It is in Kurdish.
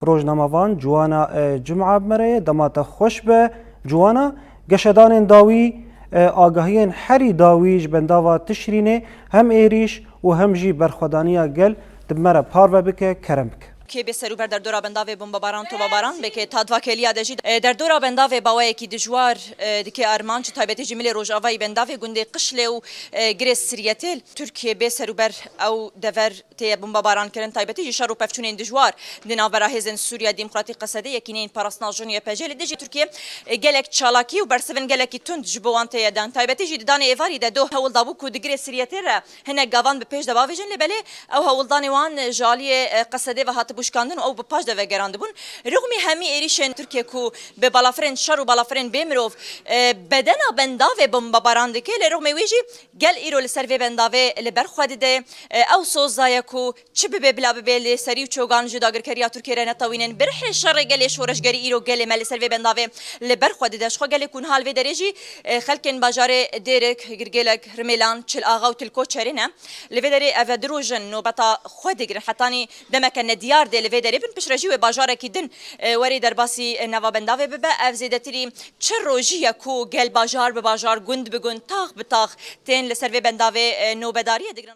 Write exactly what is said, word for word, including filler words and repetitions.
Rojnamevan Ciwana, e, Cuma bi me re ye, dema te xweş be. Ciwana, geşedanên dawî, e, agahiyên herî dawî ji bendava Tişrînê hem êrîş û hem jî berxwedaniya gel di me re parve bike, kerem bike. Kê bê serûber derdora bendavê bombebaran, tobabaran bike, ta dvakeliya de jî, e, derdora bendavê baweyekî dijwar, e, dike armanc, taybetî jî milê rojavayî bendavê gundê Qişlê û, e, girê Siriyetêl. Tirkiye bê serûber ew dever tê bombebaran kirin, taybetî jî şer û pevçûnên dijwar di navbera hêzên Sûriya Demokratîk Qesedê, Yekîneyên Parastina Jin, Y P J, li dijî Tirkiye, e, gelek çalakî û bersivin gelekî tund ji bo wan tê ye dan. Taybetî jî di danê êvarî de doh hewil dabû ku di girê Siriyetê re hinek gavan bi pêş de bavêjin, lê belê ew hewldanê wan ji aliyê, e, Qesedê ve hatibû şikandin û ew bi paş de vegerandibûn. Rixmî hemî êrîşên Tirkiye ku bi balafirên şer û balafirên bê mirov, e, bedena bendavê bombebaran dike, lê rixmê wê jî gel îro li ser vê bendavê li ber xwe dide. E, ew soz daye ku çi bibe bila bibe, li serî û çogan ji dagirkeriya Tirkiyê re netewînin. Bi rihê şerê gelê şoreşgerî îro gelê me li ser vê bendavê li ber xwe dide. Ji xwe gelê ku niha li vê derê jî, e, xelkên bajarê Dêrik, Girgêlek, Rimêlan, Çil Axa û Til Koçerê ne. Li vê derê ev du roj in nobeta xwe digirin. Hetanî demeke nediyar dê li vê derê bin, piştre jî wê bajarekî din, e, werê derbasî, e, nava bendavê bibe. Ev zêdetirî çi rojî ye ku gel bajar bi bajar, gund bi gund, tax bi tax tên li ser vê bendavê, e, nobedariyê digirin.